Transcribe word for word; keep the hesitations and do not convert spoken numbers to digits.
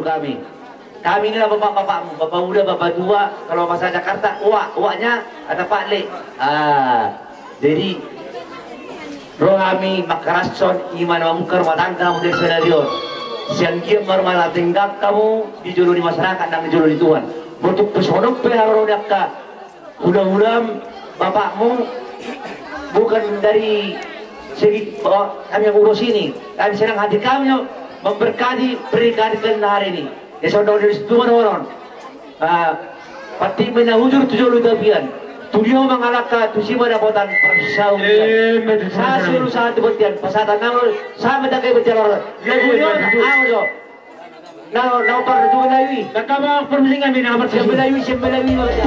Kami, kami inilah bapak-bapakmu, bapak muda, bapak tua, kalau bahasa Jakarta, uak, uaknya ada Pak Lek. Ah, jadi, ro hami mangkarashon ima na mamungka rumah tangga muse sadari on. Sai anggiat ma rumah tangga hamu di jolo ni masyarakat nang di jolo ni Tuhan. Molo tung pe songon on pe haroro ni angka hula-hulam, bapakmu, bukan dari segi, oh, kami yang urus ini, tapi senang hati kami memberkati pernikahan kalian hari ini. Ya, saudara, dari situ mana orang? Ah, pati mena hujur tu jolo tapian. Tu dia mangalangka, tu si mana potan persaulian. Amin. Sasulu satu betian, pasatan nang sama tak kayak betian orang. Lagu dia orang, awas, oh. Nau, nau parjolo Melayu i. Nang kama parjolo Melayu i, nang parjolo Melayu i, Melayu i.